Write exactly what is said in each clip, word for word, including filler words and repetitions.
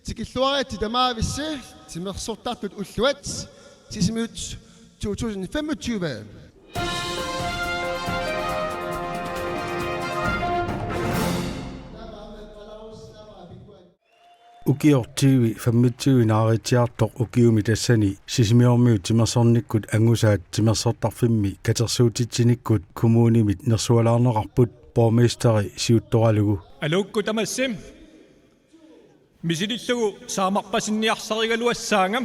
Tikilluaritsi tamaavissi timersortartut ulluat Sisimiut to tusind femogtyve. Ukioq tyve femogtyve naareersiartoq ukiumi tassani Sisimiormiut timersornikkut angusaat timersortarfimmi katersuutitsinikkut kommunimit nersualaarneqarput borgmesteri siuttoralugu. Aluukkut tamassi misilillugu saamarpasinniarsarigaluassaanga.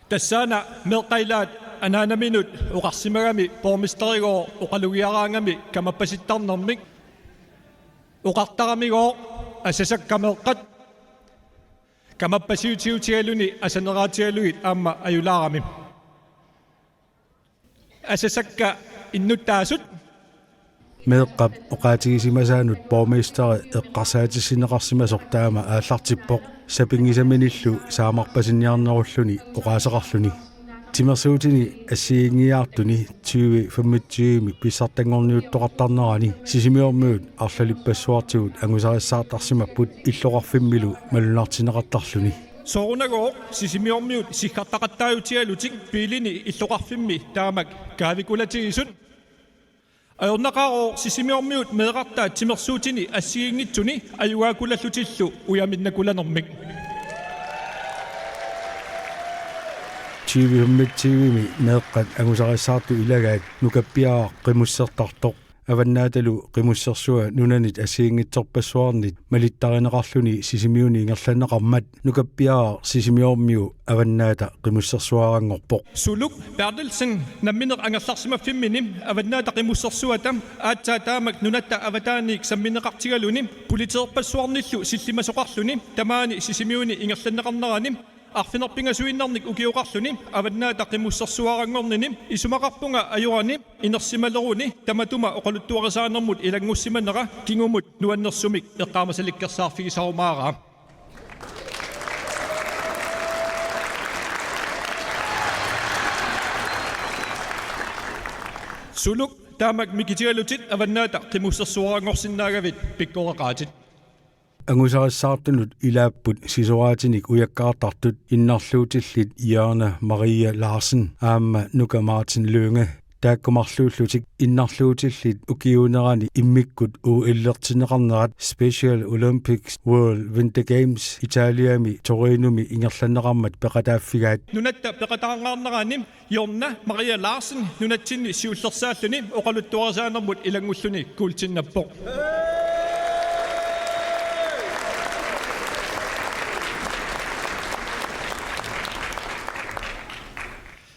Tassaana meeqqat ilaat anaanaminut oqarsimagami borgmesterigooq oqalugiaraangami kamappasittarnermik. Oqartaramigooq asasakka meeqqat kamappasiutiutigaluni asaneraatigalugit aamma ajulaarami. Asasakka innuttaasut. Meeqqap oqaatigisimasaanut borgmesteri eqqarsaatissineqarsimasoq taama aallartippoq, sapinngisaminillu saamarpasinniarnerulluni oqaaseqarluni. Timersuutini assigiinngiiaartuni tyve femogtyve pissartanngorniuttoqartarnerani Sisimiormiut arlalippassuartigut angusarissaartarsimapput illoqarfimmilu malunnaartinneqartarluni. Soorunagooq Sisimiormiut siggartaqattaajutigalutik biilini illoqarfimmi taamak kaavikkulatigisut. Ajornaqaarooq Sisimiormiut meerartaat timersuutini assigiinngitsuni ajugaakkulallutillu ujaminnakulanermik. Tyve femogtyve-mi meeqqat angusarissaartut ilagaat nukappiaraq qimussertartoq. Avannaatalu Qimussersua nunanit assigiinngitsorpassuarnit malittarineqarluni Sisimiuni ingerlanneqarmat nukappiaraq Sisimiormiu Avannaata Qimussersuaranngorpoq. Suluk Berthelsen nammineq angerlarsimaffimmini Avannaata Qimussersuata aatsaat taamak nunatta avataaniit sammineqartigaluni politeerpassuarnillu sillimasoqarluni tamaani Sisimiuni ingerlanneqarnerani arfineq-pingasuinnarnik ukioqarluni Avannaata Qimussersuaranngornini isumaqarpunga ajorani inersimaleruni tamatuma oqaluttuarisaanermut ilanngussimanera kingumut nuannersumik eqqaamasalikkersaarfigisarumaaraa. Suluk taamak mikitigalutit Avannaata Qimussersuaranngorsinnaagavit pikkoreqaatit. Angusarissaartunut ilaapput sisoraatinik ujakkaartartut innarluutillit Jørne Maria Larsen aamma Nuka Martin Lynge. Taakku marluullutik innarluutillit ukiuunerani immikkut O L-ertinneqarnerat Special Olympics World Winter Games Italiami Torinomi ingerlanneqarmat peqataaffigaat. Nunatta peqataangaarnerani Jørne Maria Larsen nunatsinni siullersaalluni oqaluttuarisaanermut ilanngulluni kuultinnappoq.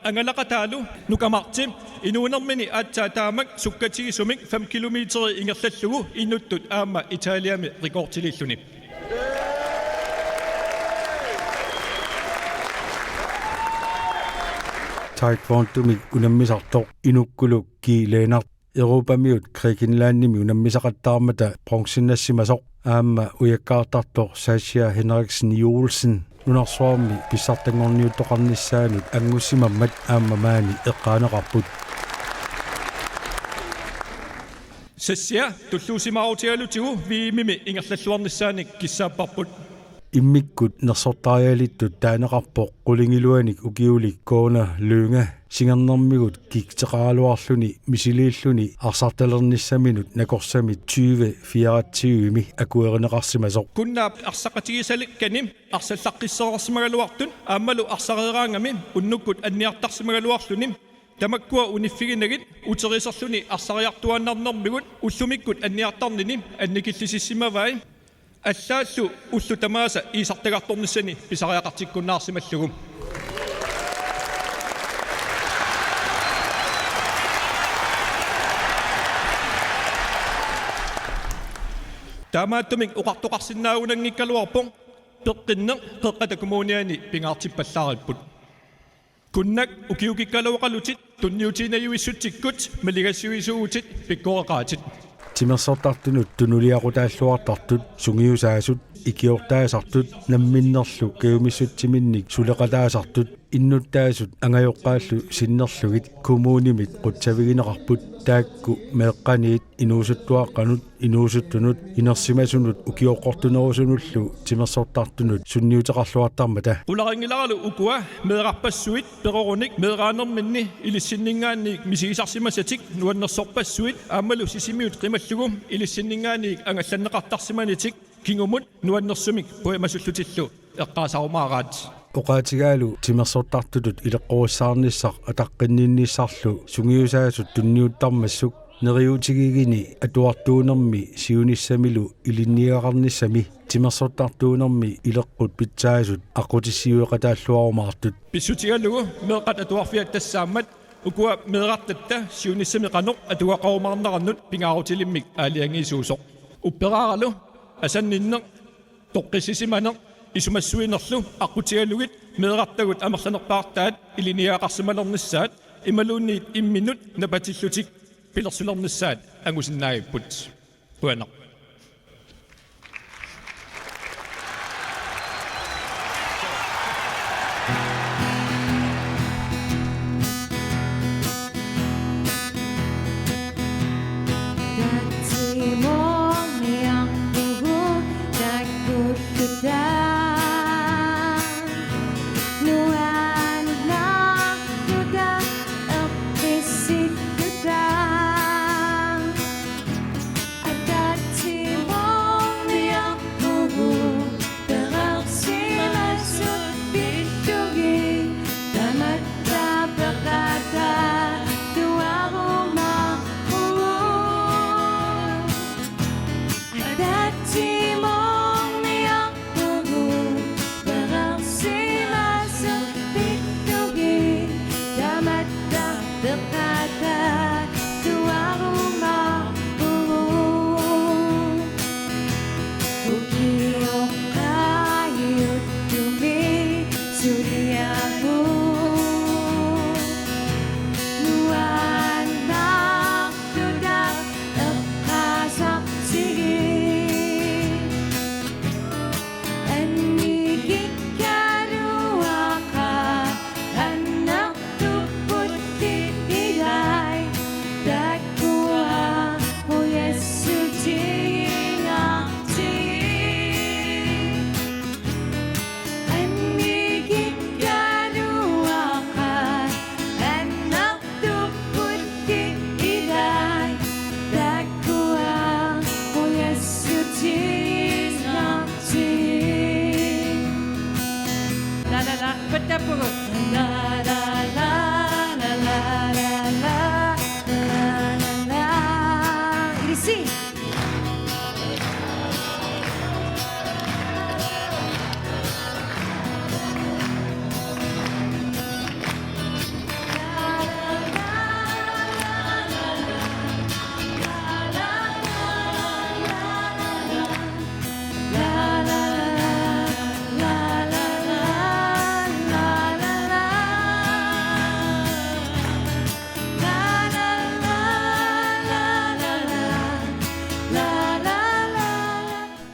Angalaqataalu Nuka Marti inuunermini aatsaat taamak sukkatigisumik fem kilometeri ingerlallugu inuttut aamma Italiami rekordiliilluni. Taekwondomik unammisartoq Inukkulu Ki Lennert Europamiut Grækenlandimi unammisaqattaarmata bronzennassimasoq aamma ujakkaartartoq Sasha Henriksen Juulsen nunarsuarmi pissartanngorniuttoqarnissaanut anngussimammat aamma maani eqqaaneqarput. Sasha tulluusimaarutigalutigu V M-imi ingerlalluarnissaanik kissaapparput. Immikkut nersortarialittut taaneqarpoq qulingiluanik ukiulik Kona Lynge singernermigut kikseqaraluarluni misiliilluni arsartalernissaminut nakorsamit tyve fireogtyve-mi akuerineqarsimasoq. Kunnaap arsaqatigisalikkani arsallaqqissereersimagaluartut aammalu arsareeraangami unnukkut anniartarsimagaluarluni tamakkua uniffiginagit uteriserluni arsariartuaannarnermigut ullumikkut anniartarnini annikillisissimavai. Allaallu ullut tamaasa iisartagartornissani pisariaqartikkunnaarsimallugu. Taamaattumik oqartoqarsinnaagunanngikkaluarpoq peqqinneq Qeqqata Kommuniani pingaartippallaaripput. Kunnak ukiukikkaluaqalutit tunniutiinnajuissutsikkut maligassiuisuuvutit pikkoreqaatit. Timersortartunut tunuliaqutaalluartartut sungiusaasut ikiortaasartut namminnerlu kajumissutsiminnik suleqataasartut Innuttaasut angajoqqaallu sinnerlugit kommunimit qutsavigineqarput, taakku meeqqaniit inuusuttuaqqanut, inuusuttunut, inersimasunut ukioqqortunerusunullu timersortartunut sunniuteqarluartarmata. Qularinngilarlu ukua meerarpassuit perorunik meeraanerminni ilissinninngaanniit misigisarsimasatik nuannersorpassuit aammalu Sisimiut qimallugu ilissinninngaanniit angallanneqartarsimanitik kingumut nuannersumik poimasullutillu eqqaasarumaaraat. Oqaatigaalu timersortartutut ileqqorissaarnissaq ataqqinninnissarlu sungiusaasut tunniuttarmassuk neriuutigigini atuartuunermi siunissamilu ilinniagaqarnissami timersortartuunermi ileqqut pitsaasut aqqutissiueqataalluarumaartut. Pissutigalugu meeqqat atuarfiat tassaammat ukua meerartatta siunissami qanoq atugaqarumaarnerannut pingaarutilimmik aalajangiisuusoq. Upperaaralu asanninneq, toqqissisimaneq isumassuinerlu aqqutigalugit meerartagut amerlanerpaartaat ilinniagaqarsimalernissaat imaluunniit imminut napatillutik pilersulernissaat angusinnaagipput. Qujanaq.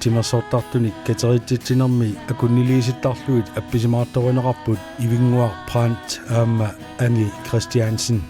Timersortartunik kateritsitsinermi akunniliisittarlugit appisimaartorineqarput Ivinnguaq Brandt aamma Anni Christiansen.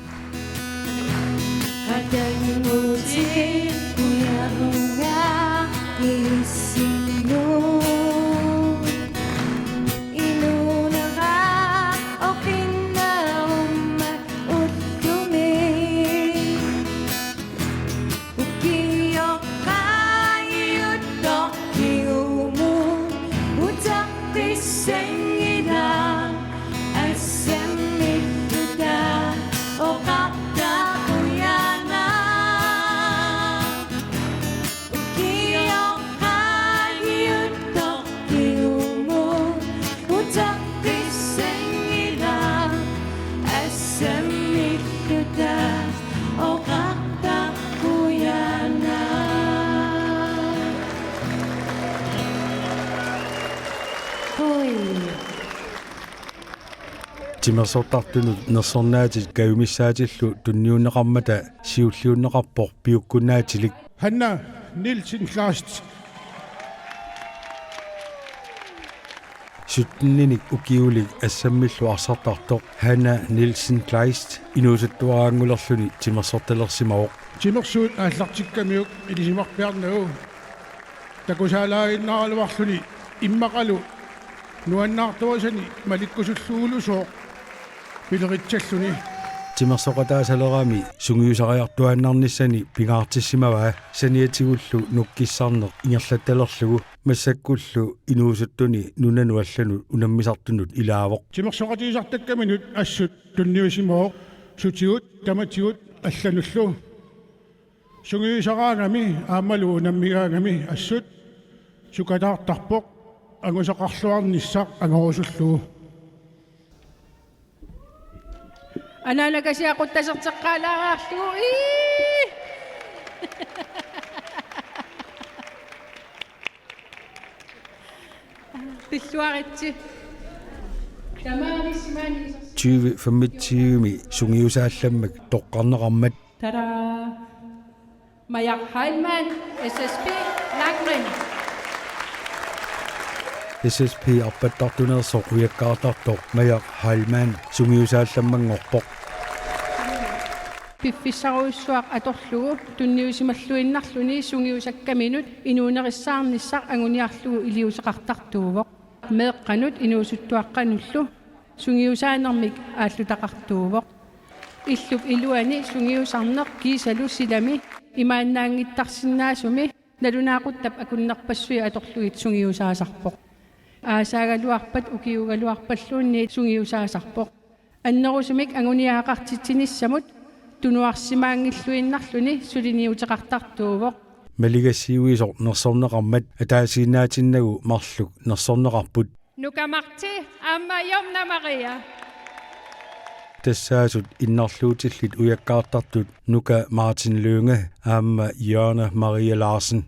Timersortartunut nersornaatit kajumissaatillu tunniunneqarmata siulliunneqarpoq piukkunnaatilik. Hanna Nielsen Kleist. syttennik ukiulik assammillu arsartartoq Hanna Nielsen Kleist inuusuttuaraanngulerluni timersortalersimavoq. Timersuut aallartikkamiuk ilisimarpiarnagu takusaalaaginnaraluarluni immaqalu nuannaartorisani malikkusullugulusooq pileritsalluni. Timersoqataasalerami sungiusariartuaannarnissani pingaartissimavaa saniatigullu nukkissarneq ingerlattalerlugu massakkullu inuusuttuni nunanut allanut unammisartunut ilaavoq. Timersoqatigisartakkaminut assut tunniusimavoq sutigut tamatigut allanullu. Sungiusaraangami aammalu unammigaangami assut sukataartarpoq angusaqarluarnissaq angorusullugu. Anaanakasiaq quttaserteqqaalaariarlugu. Ii! Pilluaritsi. Tamavissimani. Tyve femogtyve-mi sungiusaallammak toqqarneqarmat. Tada! Maja Heilmann, S S P, Langrenn. S S P arpattartuneersoq ujakkaartartoq Maja Heilmann sungiusaallammanngorpoq. Piffissarujussuaq atorlugu tunniusimalluinnarluni sungiusakkaminut inuunerissaarnissaq anguniarlugu iliuuseqartartuuvoq. Meeqqanut inuusuttuaqqanullu sungiusaanermik aallutaqartuuvoq. Illup iluani sungiusarneq kiisalu silami imaannaanngittarsinnaasumi nalunaaquttap akunnerpassui atorlugit sungiusaasarpoq. Aasaagaluarpat ukiuugaluarpalluunniit sungiusaasarpoq. Annerusumik anguniagaqartitsinissamut tunuarsimaanngilluinnarluni suliniuteqartartuuvoq. Maligassiuisoq nersorneqarmat ataasiinnaatinnagu marluk nersorneqarput. Nuka Marti aamma Jonna Maria. Tassaasut innarluutillit ujakkaartartut Nuka Martin Lynge aamma Jørne Maria Larsen.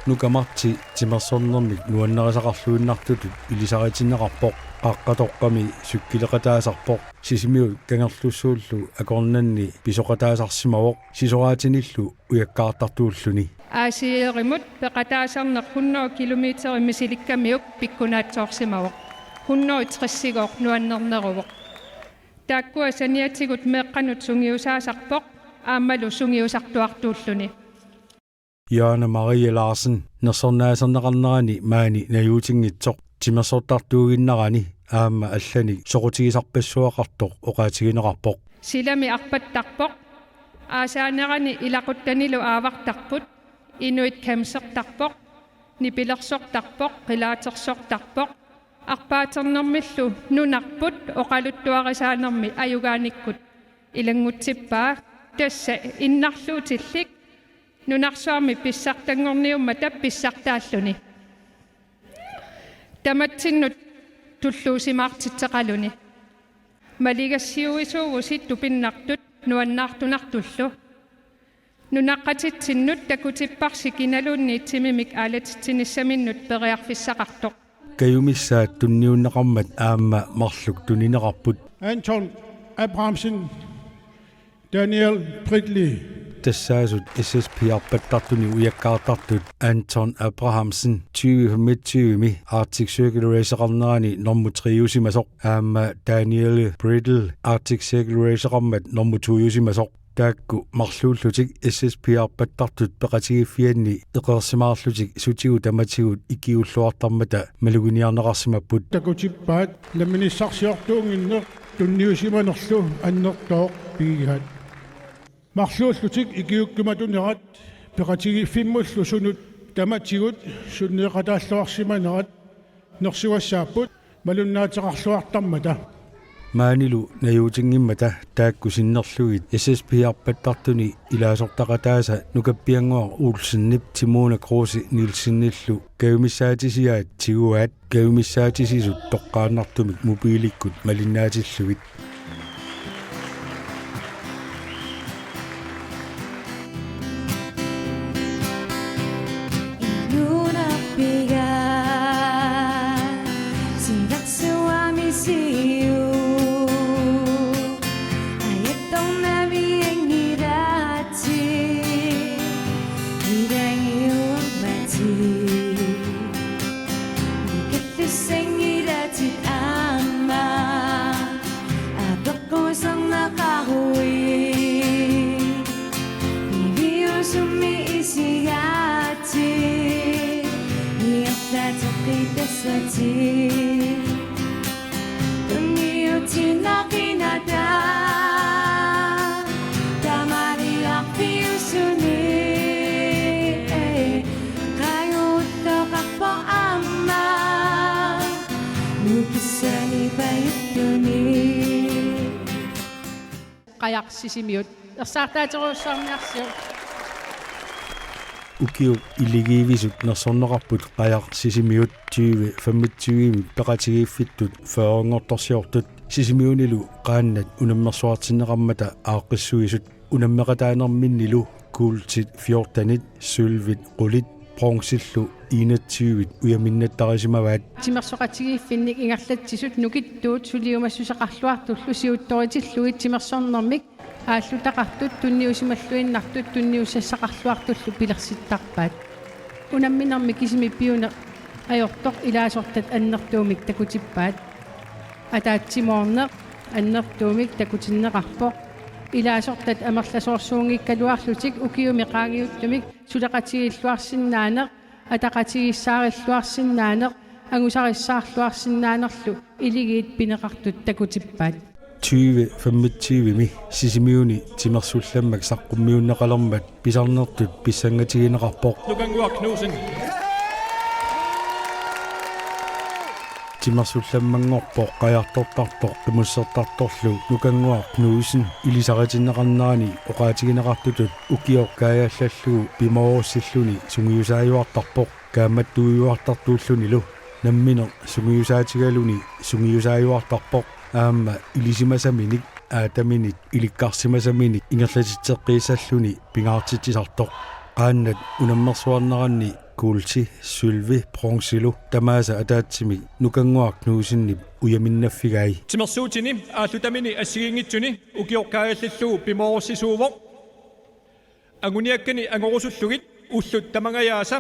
Nuka Marti timersornermik nuannarisaqarluinnartutut ilisaritinneqarpoq, qaqqatoqqami sukkileqataasarpoq, Sisimiut Kangerlussuullu akornanni pisoqataasarsimavoq sisoraatinillu ujakkaartartuulluni. A C R-imut peqataasarneq hundrede kilometerit misilikkamiuk pikkunaatsoorsimavoq. Hundrede tres-igooq nuannerneruvoq. Taakkua saniatigut meeqqanut sungiusaasarpoq aammalu sungiusartuartuulluni. Jørne Marie Larsen nersornaaserneqarnerani maani najuutinngitsoq timersortartuuginnarani aamma allanik soqutigisarpassuaqartoq oqaatigineqarpoq. Silami arpattarpoq. Aasaanerani ilaquttanilu aavartarput. Inuit kæmsertarpoq. Nipilersortarpoq, qilaatersortarpoq. Arpaaternermillu nunarput oqaluttuarisaanermi ajugaanikkut ilanngutsippaa, tassa innarluutillit nunarsuarmi pissartanngorniummata pissartaalluni. Tamatsinnut tulluusimaartitseqaluni. Maligassiuisuuvusi tupinnartut nuannaartunartullu. Nunaqqatitsinnut takutipparsi kinaluunniit timimik aalatitsinissaminnut periarfissaqartoq. Kajumissaat tunniunneqarmat aamma marluk tunineqarput. Anton Abrahamsen, Daniel Bridley. Tassaasut S S P arpattartuni ujakkaartartut Anton Abrahamsen tyve femogtyve-mi Arctic Circle Raceqarnerani normu tre-usimasoq aamma Daniel Bridle Arctic Circle Raceqarmat normu to-usimasoq. Taakku marluullutik S S P arpattartut peqatigiiffianni eqeersimaarlutik sutigut tamatigut ikiuulluartarmata maluginiarneqarsimapput. Takutippaat namminissarsiortuunnginneq tunniusimanerlu annertooq pigigaat. Marluullutik ikiuukkumatunerat peqatigiiffimmullu sunut tamatigut sunneeqataalluarsimanerat nersugassaapput malunnaateqarluartarmata. Maanilu najuutinngimmata taakku sinnerlugit S S P arpattartuni ilaasortaqataasa Nukappiannguaq Olsenip Timona Kruse Nielsenillu kajumissaatisiaat tiguaat kajumissaatitsisut toqqaannartumik mobiilikkut malinnaatillugit. Nunarpiaq silarsuarmi siu ajattornavianngilaatit ilagiummati. Nikallissanngilaatit Tati. Tunniutinaqinata. Tamariarfiusuni. Qangulloqarpoq aamma. Nukissani pajuttuni. Qajaq Sisimiut. Ersaartaaterujussuarniarsiuk. Ukiut iligiivisut nersorneqarput Qajaq Sisimiut tyve femogtyve peqatigiiffittut fyrrenngortorsiortut Sisimiunilu qaannat unammersuartinneqarmata aaqqissuisut unammeqataanerminnilu kuultit fjortenit, sølvit qulit, bronzillu enogtyvet ujaminnattarisimavaat. Timersoqatigiiffinnik ingerlatsisut nukittuut suliumassuseqarluartullu siuttoritillugit timersornermik aallutaqartut tunniusimalluinnartut tunniussassaqarluartullu pilersittarpaat. Unamminermi kisimi piuneq ajortoq ilaasortat annertuumik takutippaat. Ataatsimoorneq annertuumik takutinneqarpoq. Ilaasortat amerlasoorsuunngikkaluarlutik ukiumi qaangiuttumi suleqatigiilluarsinnaaneq, ataqatigiissaarilluarsinnaaneq, angusarissaarluarsinnaanerlu iligiit pineqartut takutippaat. Tyve femogtyvemi Sisimiuni timersullammak saqqummiunneqalermat pisarnertut pissangatigineqarpoq. Nukannguaq Knudsen. Timersullammanngorpoq qajartortartoq qimussertartorlu Nukannguaq Knudsen ilisaritinneqarnerani oqaatigineqartutut ukioq kaajallallugu pimoorussilluni sungiusaajuartarpoq kaammattuujuartartuullunilu. Nammineq sungiusaatigaluni sungiusaajuartarpoq aamma ilisimasaminik aataminit ilikkarsimasaminik ingerlatitseqqiissalluni pingaartitsisartoq. Qaannat unammersuarneranni kuulti, sølvi, bronzilu tamaasa ataatsimik Nukannguaq Knudsenip ujaminnaffigai. Timersuutini aallutamini assigiinngitsuni ukioq kaajallallugu pimoorussisuuvoq. Anguniakkani angorusullugit ullut tamangajaasa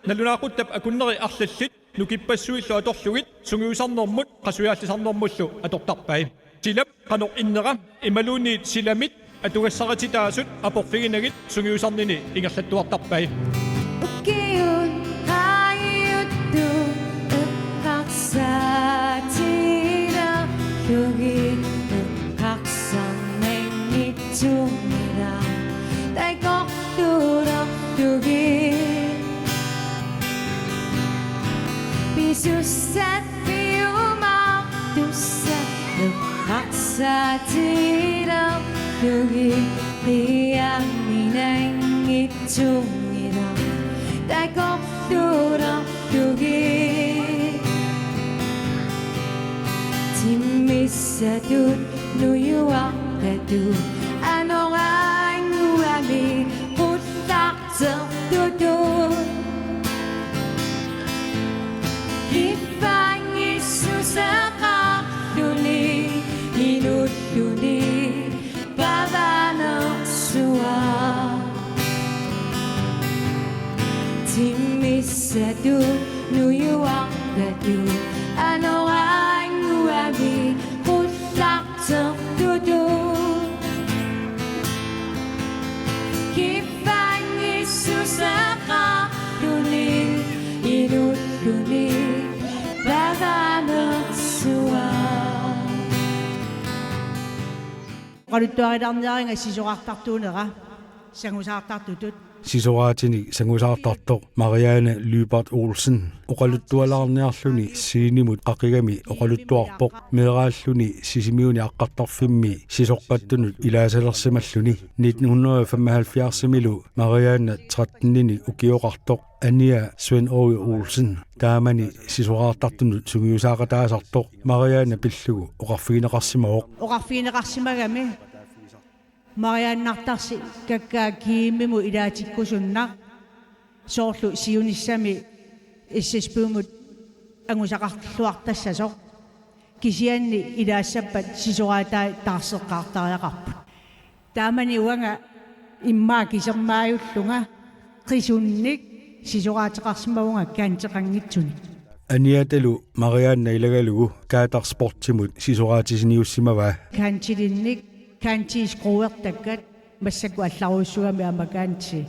nalunaaquttap akunneri arlallit nukippassuillu atorlugit sungiusarnermut qasujaallisarnermullu atortarpai. Silap qanoq innera imaluunniit silamit atugassarititaasut aporfiginagit sungiusarnini ingerlattuartarpai. Ukiut qaangiuttut eqqarsaatilerlugit eqqarsarnanngitsuunngilaq takorluulerlugit. Pisussat piumaartussat eqqarsaatilerlugit qiiarninanngitsuunngilaq takorluulerlugit. Timmissatut nujuartatut anoraannguami qullartertutut. Kiffanngissutaqarluni inulluni pavanersuaq. Timmissatut nujuartatut anoraannguami qullartertutut. Kiffanngissutaqarluni inulluni pavanersuaq. Oqaluttuarilaarniariga sisoraartartuunera, sangusaartartutut. Sisoraatinik sangusaartartoq Mariane Lyberth Olsen oqaluttualaarniarluni scenemut qaqigami oqaluttuarpoq meeraalluni Sisimiuni aqqartarfimmi sisoqqattunut ilaasalersimalluni. Nitten hundrede og femoghalvfjerdsimilu Mariane tretteninik ukioqartoq, aniaa Svend Aage Olsen taamani sisoraartartunut sungiusaaqataasartoq Mariane pillugu oqarfigineqarsimavoq. Oqarfigineqarsimagami Mariannartarsi kakkaak kiimimut ilaatikkusunnaq, soorlu siunissami S S P-mut angusaqarluartassasoq. Kisianni ilaassappat sisoraatai taarseqqaartariaqarput. Taamani uanga immaqa kisermaajullunga qisunnik sisoraateqarsimavunga kanteqanngitsunik. Aniatalu Marianna ilagalugu Kaataq Sportimut sisoraatisiniussimavaa. Kantilinnik, kantii skruertakkat, massakkut allarujussuugami aamma kantii.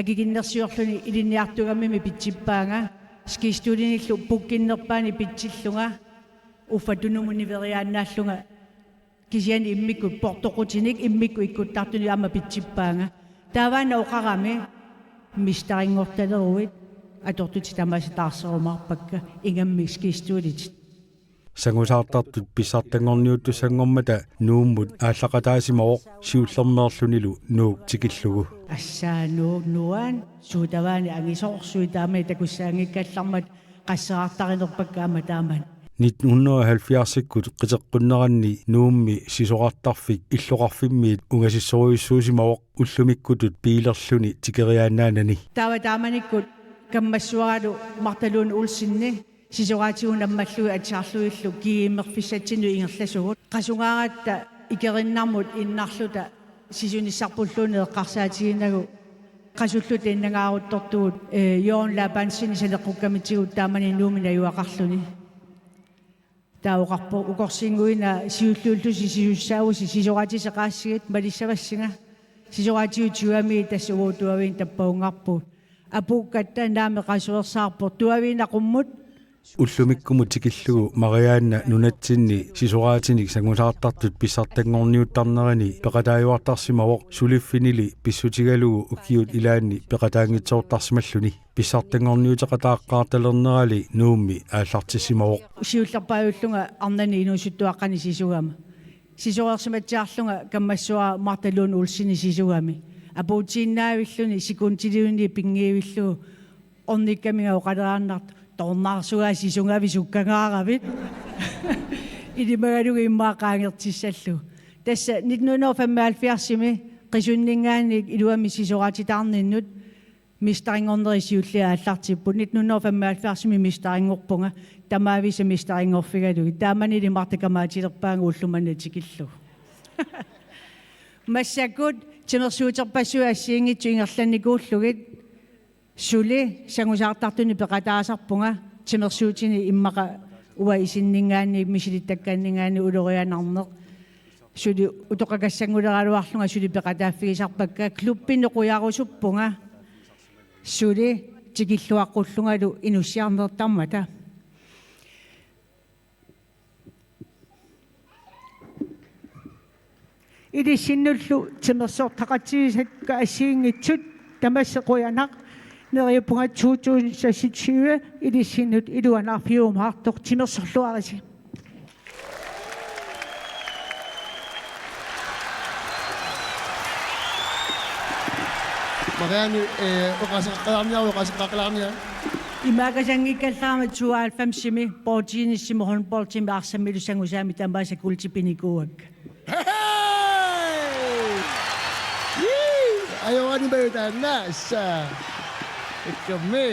Akikinnersiorluni ilinniartugamimi pitsippaanga, Skistulinillu pukkinnerpaani pitsillunga, uffa tunumut niveriaannaallunga, kisianni immikkut portoqutinik immikkut ikkuttartunik aamma pitsippaanga. Taavaana oqarami: Mesterinngortaleruit, atortutit tamaasa taarserumaarpakka, ingammik skistulitit. Sangusaartartut pissartanngorniuttussanngormata Nuummut aallaqataasimavoq siullermeerlunilu Nuuk tikillugu. Assaa Nuuk, nuan, suut tamaani angisoorsuit taamani takussaanngikkallarmat, qasseraartarinerpakka aamma taamani. Nitten hundrede og halvfjerdsikkut qiteqqunneranni Nuummi sisorartarfik illoqarfimmiit ungasissorujussuusimavoq, ullumikkutut biilerluni tikeriaannaanani. Taava taamanikkut kammassuaralu Martha Lund Olsenip sisoraatigut nammallugu atisarlugillu G M-erfissatsinnut ingerlasugut. Qasugaaratta ikerinnarmut innarluta sisunissarpulluunniit eqqarsaatiginagu, qasulluta innangaaruttortugut, eh, Jørgen Labansenip saneqqukkamitigut taamani Nuummi najugaqarluni. Taava oqarpoq: Ukorsiinnguit siulliullusi sisussaavusi, sisoraatisi qaassigit, malissavassinga. Sisoraatigut tyvemi tassa uagut tuaviinik tappavungarpugut. Apuukkatta naamik qasuersaarpoq, tuaviinik aqummut. Ullumikkumut tikillugu Marianna nunatsinni sisoraatinik sangusaartartut pissartanngorniuttarnerini peqataajuartarsimavoq, suliffinili pissutigalugu ukiut ilaanni peqataanngitsoortarsimalluni. Pissartanngorniuteqataaqqaartalernerali Nuummi aallartissimavoq. Siullerpaajullunga arnani inuusuttuaqqani sisugama. Sisoreersimatsiarlunga kammassuara Martha Lund Olsenip sisugami. Apuutiinnaavilluni sekundiliunniit pinngiivillugu ornikkaminga oqaleraannartoq: Toornaarsugaa sisugavit sukkangaaravit? Ilimagalugu immaqa qaangertissallugu. Tassa nitten hundrede og femoghalvfjerdsimi qisunninngaanniit iluamik sisoraatitaarninnut mesterinngornerit siulliit aallartipput. Nitten hundrede og femoghalvfjerdsimi mesterinngorpunga, tamaavisa mesterinngorfigalugit. Taamanili Martha kamaatilerpaanga ulloq manna tikillugu. Massakkut timersuuterpassuit assigiinngitsut ingerlannikuullugit suli sangusaartartunik peqataasarpunga, timersuutini immaqa uanga isinninngaanniit, misilittakkanninngaanniit ulorianarneq. Suli utoqqakassannguleraluarlunga suli peqataaffigisarpakka, klubbinut qujarusuppunga suli tikilluaqqullungalu inussiarnertarmata. Ilissinnullu timersortaqatigisakka assigiinngitsut, tamassi qujanaq. Neriuppunga to tusind seksogtyve ilissinnut iluanaarfiujumaartoq, timersorluarisi. Marianne, eh, oqaaseqaqqaalaarniarit, oqaaseqaqqaalaarniarit. Imaakasanngikkallarama tooghalvfemsimi bordtennisimi håndboldimi arsammilu sangusaami tamaasa kuultipinikuuakka. Hey! Yee! Ajorani maju taanna, assa. Ikkammi.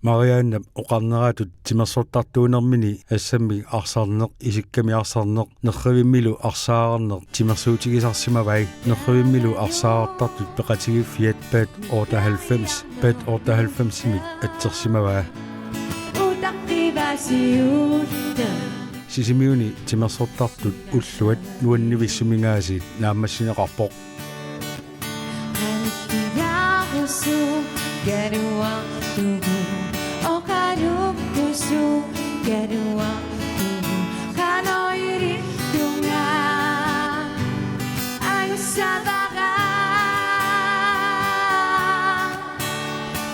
Mariannep oqarneratut timersortartuunermini assammik arsarneq, isikkami arsarneq, nerrivimmilu arsaarneq timersuutigisarsimavai. Nerrivimmilu arsaartartut peqatigiiffiat Bat otteoghalvfems, Bat otteoghalvfemsimik atsersimavaa. Sisimiuni timersortartut ulluat nuannivissumingaasi naammassineqarpoq.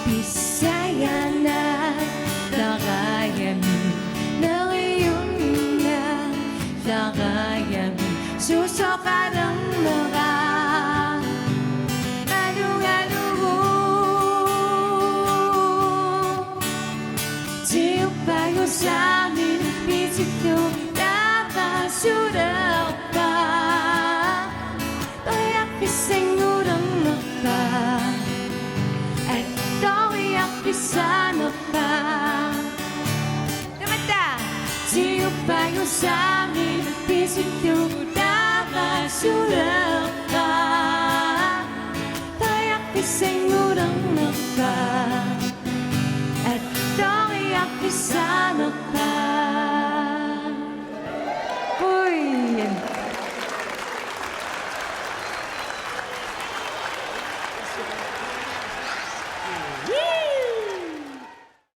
Pissajanartarajami, neriunna tarajami, susoqalermera, alugalugu. Tiuppagusaami pisillu taava sulerpa. Toriarfissanngulernerpa. Attoriarfissanerpa. Tamatta. Tiuppagusaami pisillu taava sulerpa. Toriarfissanngulernerpa. Attoriarfissanerpa.